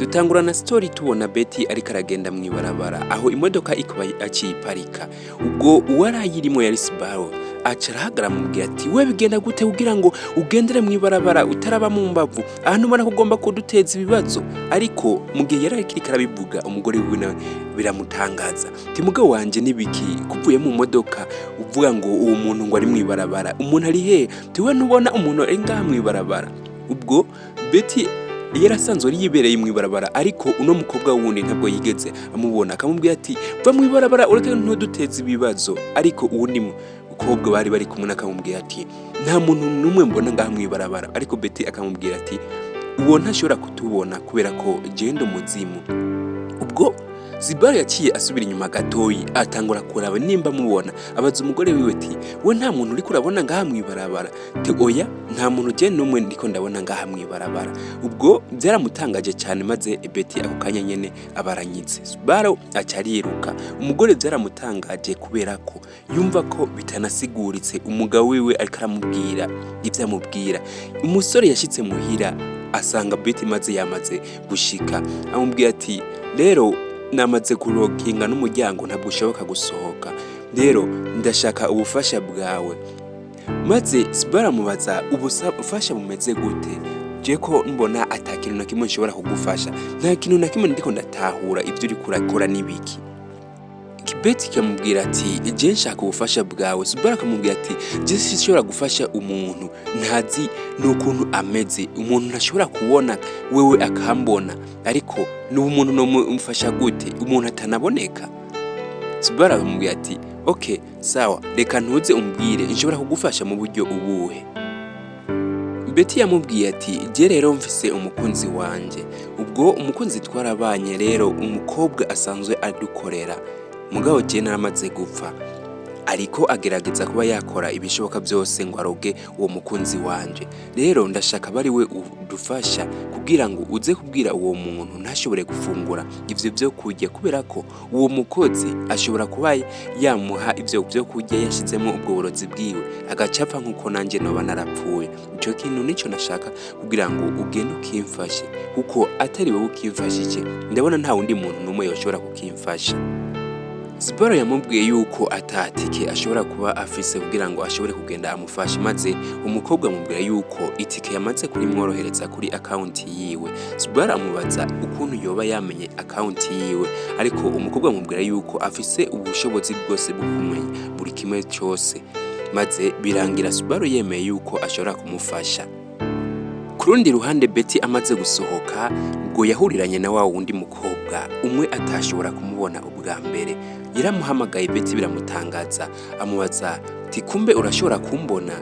Dutangurana story tubona Betty ariko aragenda mw'ibarabara, aho imodoka ikaba aciyiparika. Ubwo uwarayirimo yari Subaru, aca arahagara, amubwira ati: "We bigenda gute kugira ngo ugendere mw'ibarabara utaraba mu mbavu? Ahantu ubona ko ugomba kuduteza ibibazo." Ariko mu gihe yari ariko arabivuga, umugore wiwe nawe biramutangaza, ati: "Mugabo wanje, nibiki kuvuye mu modoka uvuga ngo uwo muntu ngo ari mw'ibarabara? Umuntu ari hehe? Tiwe ntubona umuntu ari ngaha mw'ibarabara?" Ubwo Betty yari asanzwe ari yibereye mw'ibarabara, ariko uno mukobwa wundi ntabwo yigeze amubona. Akamubwira ati: "Va mw'ibarabara, ureke ntuduteze ibibazo." Ariko uwundi mukobwa bari kumwe akamubwira ati: "Nta muntu n'umwe mbona ngaha mw'ibarabara." Ariko Betty akamubwira ati: "Uwo ntashobora kutubona kubera ko jenda umuzimu." Ubwo Zibara yaciye asubira inyuma gatoyi, atangura kuraba nimba amubona. Abaza umugore wiwe ati: "We nta muntu uriko urabona ngaha mw'ibarabara?" Ti: "Oya, nta muntu je n'umwe ndiko ndabona ngaha mw'ibarabara." Ubwo byaramutangaje cyane, maze Betty ako kanya nyene abaranyitse. Subaru aca ariruka. Umugore byaramutangaje kubera ko yumva ko bitanasiguritse umugabo wiwe ariko aramubwira ibyo amubwira. Umusore yashitse muhira asanga Betty maze yamaze gushika, amubwira ati: "Rero namaze kurokinga n'umuryango, ntabwo ushoboka gusohoka. Rero ndashaka ubufasha bwawe." Maze Sibara amubaza: "Ubufasha bumeze gute? Je ko mbona ata kintu na kimwe nshobora kugufasha, nta kintu na kimwe ndiko ndatahura, ibyo uriko urakora n'ibiki?" Kibeti kamubwira ati: "Je nshaka ubufasha bwawe." Subara akamubwira ati: "Je sinshobora gufasha umuntu ntazi n'ukuntu ameze. Umuntu ntashobora kubona wewe akambona, ariko n'ubu umuntu nomufasha gute, umuntu atanaboneka?" Subara akamubwira ati: "Okay, sawa, reka ntuze umbwire nshobora kugufasha mu buryo ubuhe." Betty yamubwiye ati: "Je rero mfise umukunzi wanje. Ubwo umukunzi twarabanye, rero umukobwa asanzwe adukorera, mugabo je naramaze gupfa, ariko agerageza kuba yakora ibishoboka byose ngo aroge uwo mukunzi wanje. Rero ndashaka bari we udufasha kugira ngo uze kubwira uwo muntu ntashobore gufungura ivyo byo kurya, kubera ko uwo mukozi ashobora kuba yamuha ivyo byo kurya yashizemo ubwo burozi bwiwe, agaca apfa nkuko nanjye noba narapfuye. Ico kintu nico nashaka kugira ngo ugende ukimfashe, kuko atari wowe ukimfashije, ndabona nta wundi muntu n'umwe yoshobora kukimfasha." Sibaro yamubwiye yuko ata tike ashobora kuba afise kugira ngo ashobore kugenda amufashe, maze umukobwa amubwira yuko itike yamaze kurimworohereza kuri account yiwe. Sibaro amubaza ukuntu yoba yamenye account yiwe, ariko umukobwa amubwira yuko afise ubushobozi bwose bwo kumenya buri kimwe cyose, maze birangira Subaru yemeye yuko ashobora kumufasha. Ku rundi ruhande, Betty amaze gusohoka, ubwo yahuriranye na wa wundi mukobwa umwe atashobora kumubona ubwa mbere. Yaramuhamagaye, Betty biramutangaza, amubaza ati: "Kumbe urashobora kumbona?"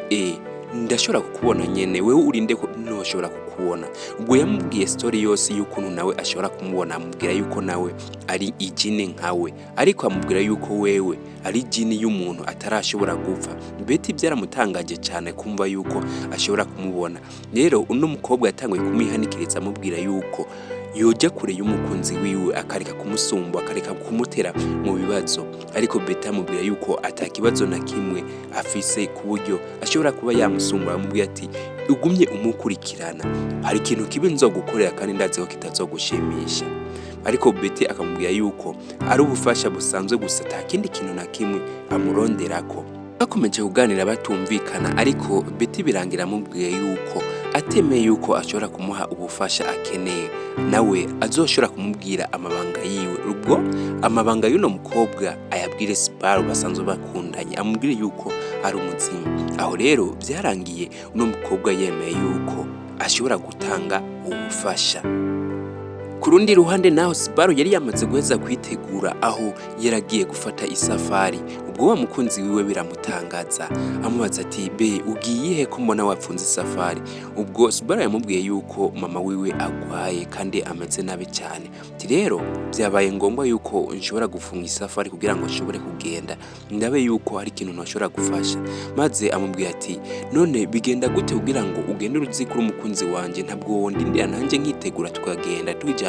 "E, ndashobora kukubona nyene. Wewe urinde ko ntoshobora kukubona?" Ubwo yamubwiye story yose y'ukuntu nawe ashobora kumubona, amubwira yuko nawe ari ijini nkawe, ariko amubwira yuko wewe ari jini y'umuntu atarashobora gupfa. Betty byaramutangaje cyane kumva yuko ashobora kumubona. Rero uno mukobwa yatanguye kumwihanikiriza, amubwira yuko yoja kure y'umukunzi wiwe, akareka kumusumba, akareka kumutera mu bibazo. Ariko Betty amubwira yuko ata kibazo na kimwe afise ku buryo ashobora kuba yamusumba. Amubwira ati: "Ugumye umukurikirana, hari ikintu kibi nzogukorera kandi ndazi ko kitazogushimisha." Ariko Betty akamubwira yuko ari ubufasha busanzwe gusa, ata kindi kintu na kimwe amuronderako. Bakomeje kuganira batumvikana, ariko Betty birangira amubwiye yuko atemeye yuko ashobora kumuha ubufasha akeneye, nawe azoshobora kumubwira amabanga yiwe. Ubwo amabanga y'uno mukobwa ayabwire Subaru basanzwe bakundanye, amubwire yuko ari umuzimu. Aho rero byarangiye uno mukobwa yemeye yuko ashobora gutanga ubufasha. Ku rundi ruhande naho, Subaru yari yamaze guheza kwitegura, aho yaragiye gufata isafari. Ubwo wa mukunzi wiwe biramutangaza, amubaza ati: "Be ugiye he ko mbona wapfunze isafari?" Ubwo Subaru yamubwiye yuko mama wiwe agwaye kandi ameze nabi cyane, ati: "Rero byabaye ngombwa yuko nshobora gufunga isafari kugira ngo nshobore kugenda ndabe yuko hari ikintu ntashobora gufasha." Maze amubwira ati: "None bigenda gute kugira ngo ugende uruzi kuri umukunzi wanje? Ntabwo wondindira nanjye nkitegura tukagenda tujyanye?"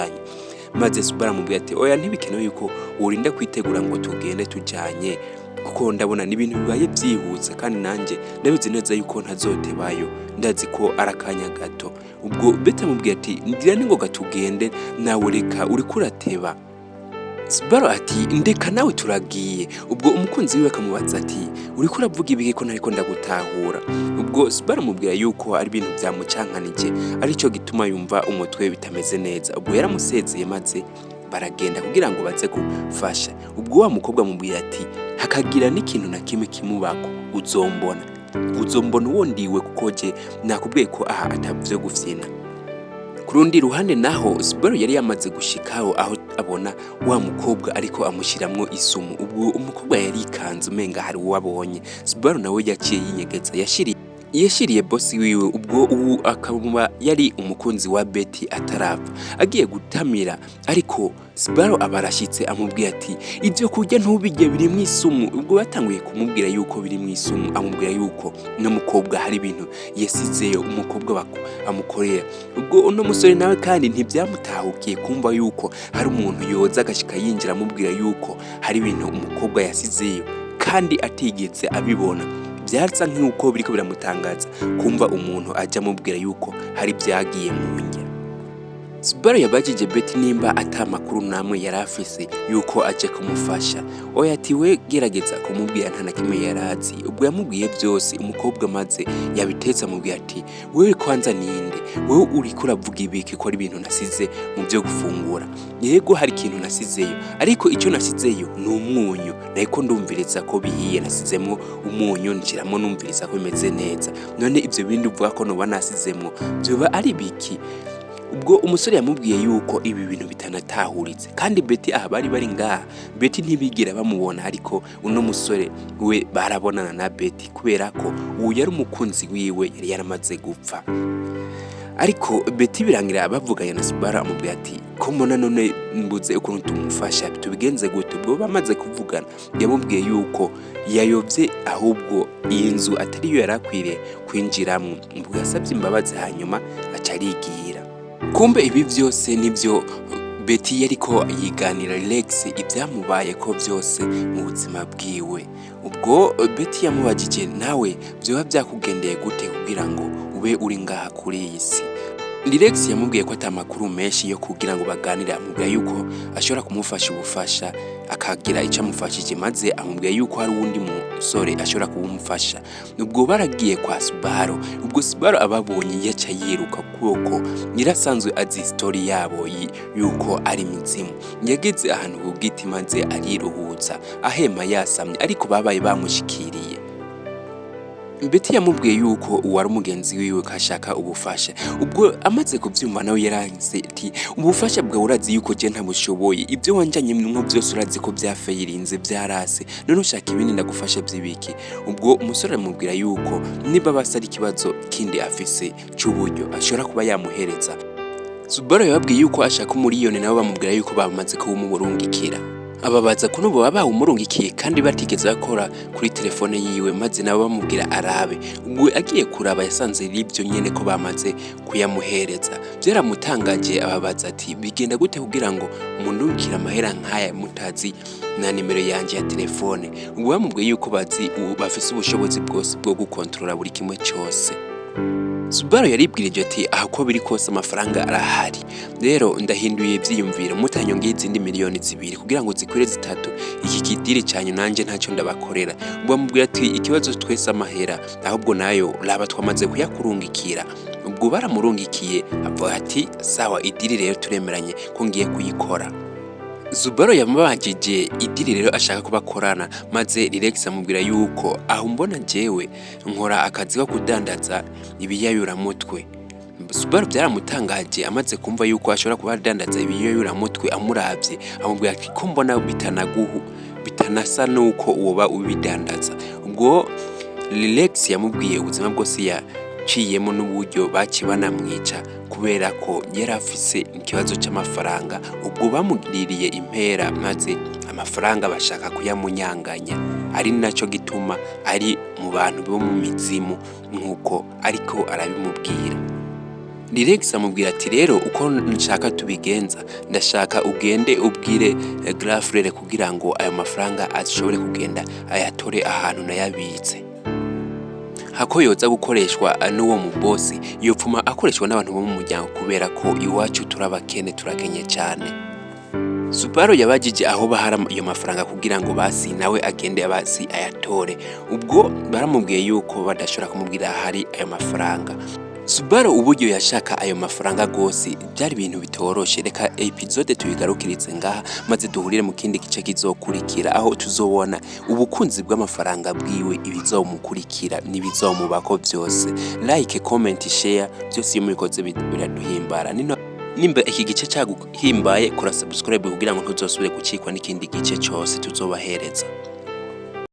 Maze Subaru amubwira ati: "Oya, ntibikenewe yuko urinda kwitegura ngo tugende tujyanye." Kuko ndabona ni ibintu bibaye byihuse, kandi nanjye ndabizi neza yuko ntazotebayo, ndazi ko ari akanya gato. Ubwo Betty amubwiye ati: "Ngira ningoga tugende nawe, reka uriko urateba." Subaru ati: "Ndeka nawe, turagiye." Ubwo umukunzi wiwe akamubaza ati: "Uriko uravuga ibiki ko ntariko ndagutahura?" Ubwo Subaru amubwira yuko ari ibintu byamucankanije, arico gituma yumva umutwe bitameze neza. Ubwo yaramusezeye maze baragenda kugira ngo baze gufasha. Ubwo wa mukobwa amubwira ati: "Hakagira n'ikintu na kimwe kimubako, uzombona, uzombona uwo ndiwe, kuko je nakubwiye ko aha atavyo gufyina." Ku rundi ruhande naho, Subaru yari yamaze gushikaho aho abona wa mukobwa ariko amushiramwo isumu. Ubwo umukobwa yarikanze umenga hari uwo abonye. Subaru nawe yaciye yinyegeza, yashiriye bosi wiwe. Ubwo ubu akaba yari umukunzi wa Betty atarapfa, agiye gutamira, ariko Subaru aba arashitse, amubwira ati: "Ibyo kurya ntubirye, birimwo isumu." Ubwo batanguye kumubwira yuko birimwo isumu, amubwira yuko uno mukobwa hari ibintu yasizeyo, umukobwa amukorera. Ubwo uno musore nawe kandi ntibyamutahukiye kumva yuko hari umuntu yoza agashika yinjira amubwira yuko hari ibintu umukobwa yasizeyo kandi atigeze abibona. Byasa nk'uko biriko biramutangaza kumva umuntu ajya amubwira yuko hari ibyagiye mu njya. Subaru yabajije Betty nimba ata makuru namwe yari afise yuko aje kumufasha. Oya, ati we gerageza kumubwira, nta na kimwe yari azi. Ubwo yamubwiye byose umukobwa, maze yabitetse amubwira ati: "Wewe kwanza ninde? Wewe uriko uravuga ibiki ko ari ibintu nasize mu byo gufungura? Yego, hari ikintu nasizeyo, ariko icyo nasizeyo ni umunyu. Nariko ndumviriza ko bihiye, nasizemwo umunyu, nshiramo numviriza ko bimeze neza. None ibyo bindi uvuga ko noba nasizemwo byoba ari biki?" Ubwo umusore yamubwiye yuko ibi bintu bitanatahuritse, kandi Betty aha bari bari ngaha, Betty ntibigira bamubona, ariko uno musore we barabonana na Betty, kubera ko uwo yari umukunzi wiwe yari yaramaze gupfa. Ariko Betty birangira bavuganye na Subaru, amubwira ati: "Ko mbona none mbuze ukuntu tumufasha, tubigenze gute?" Ubwo bamaze kuvugana, yamubwiye yuko yayobye, ahubwo iyi nzu atari yo yari akwiriye kwinjiramwo. Ubwo yasabye imbabazi, hanyuma aca arigira. Kumbe ibi byose nibyo Betty yariko yiganira Rex ibyamubaye ko byose mu buzima bwiwe. Ubwo Betty yamubajije: "Nawe byoba byakugendeye gute kugira ngo ube uri ngaha kuri iyi si?" Rex yamubwiye ko ata makuru menshi yo kugira ngo baganire, amubwira yuko ashobora kumufasha ubufasha akagira icyo amufashije, maze amubwira yuko hari uwundi musore ashobora kumufasha. Ubwo baragiye kwa Subaru. Ubwo Subaru ababonye yaca yiruka, kuko nyirasanzwe azi story yabo yuko ari imizimu. Yageze ahantu ku giti maze ariruhutsa, ahema yasamye, ariko babaye bamushikiriye. Betty yamubwiye yuko uwari umugenzi wiwe ko ashaka ubufasha. Ubwo amaze kubyumva nawe yaranze ati: "Ubufasha bwawe urazi yuko je ntabushoboye, ibyo wanjanye mwo byose urazi ko byafayirinze, byarase, none ushaka ibindi ndagufasha by'ibiki?" Ubwo umusore aramubwira yuko niba basa ari ikibazo kindi afise c'uburyo ashobora kuba yamuhereza. Subaru yababwiye yuko ashaka umuriyoni, nabo bamubwira yuko bamaze kuwumurungikira. Ababaza ko n'ubu baba bawumurungikiye kandi batigeze bakora kuri telefone yiwe, maze nabo bamubwira arabe. Ubwo agiye kuraba yasanze ari ibyo nyene ko bamaze kuyamuhereza. Byaramutangaje, ababaza ati: "Bigenda gute kugira ngo mundungikire amahera nk'aya mutazi na nimero yanje ya telefone?" Ubwo bamubwiye yuko bazi bafise ubushobozi bwose bwo gukontorora buri kimwe cyose. Subaru yaribwirije ati: "Aha uko biri kose amafaranga arahari, rero ndahinduye ivyiyumviro, mutanyongeye izindi miliyoni 2 kugira ngo zikwire 3, iki kidiri canyu nanje ntacyo ndabakorera." Ubwo bamubwira ati: "Ikibazo twese amahera, ahubwo nayo raba twamaze kuyakurungikira." Ubwo baramurungikiye, avuga ati: "Sawa, idiri rero turemeranye ko ngiye kuyikora." Subaru yamubajije idiri rero ashaka ko bakorana, maze Rex amubwira yuko aho mbona jewe nkora akazi ko kudandaza ibiyayuramutwe. Subaru byaramutangaje amaze kumva yuko ashobora kuba adandaza ibiyayuramutwe. Amuravye amubwira ati: "Ko mbona bitanaguhu bitanasa nuko woba ubidandaza?" Ubwo Rex yamubwiye ubuzima bwose yaciyemo n'uburyo baciye banamwica kubera ko yari afise ikibazo c'amafaranga. Ubwo bamugiririye impera, maze amafaranga bashaka kuyamunyanganya, ari naco gituma ari mu bantu bo mu mizimu nk'uko ariko arabimubwira. Lirex amubwira ati: "Rero uko nshaka tubigenza, ndashaka ugende ubwire grand frère kugira ngo ayo mafaranga ashobore kugenda ayatore ahantu nayabitse, hako yoza gukoreshwa n'uwo mu boss, yopfuma akoreshwa n'abantu bo mu muryango, kubera ko iwacu turabakene, turakenye cyane." Subaru yabajije aho bahara ayo mafaranga kugira ngo basi nawe agende basi ayatore. Ubwo baramubwiye yuko badashobora kumubwira ahari ayo mafaranga. Subaru uburyo yashaka ayo mafaranga gose byari ibintu bitoroshe. Reka episode tuyigarukirize ngaha, maze duhurire mu kindi gice kizokurikira, aho tuzobona ubukunzi bw'amafaranga bwiwe, ibizomukurikira n'ibizomubako byose. Like, comment, share, byose iyo mubikoze biraduhimbara. Nino nimba iki gice cyaguhimbaye, kora subscribe kugira ngo ntuzosubire gucikwa n'ikindi gice cyose tuzobahereza.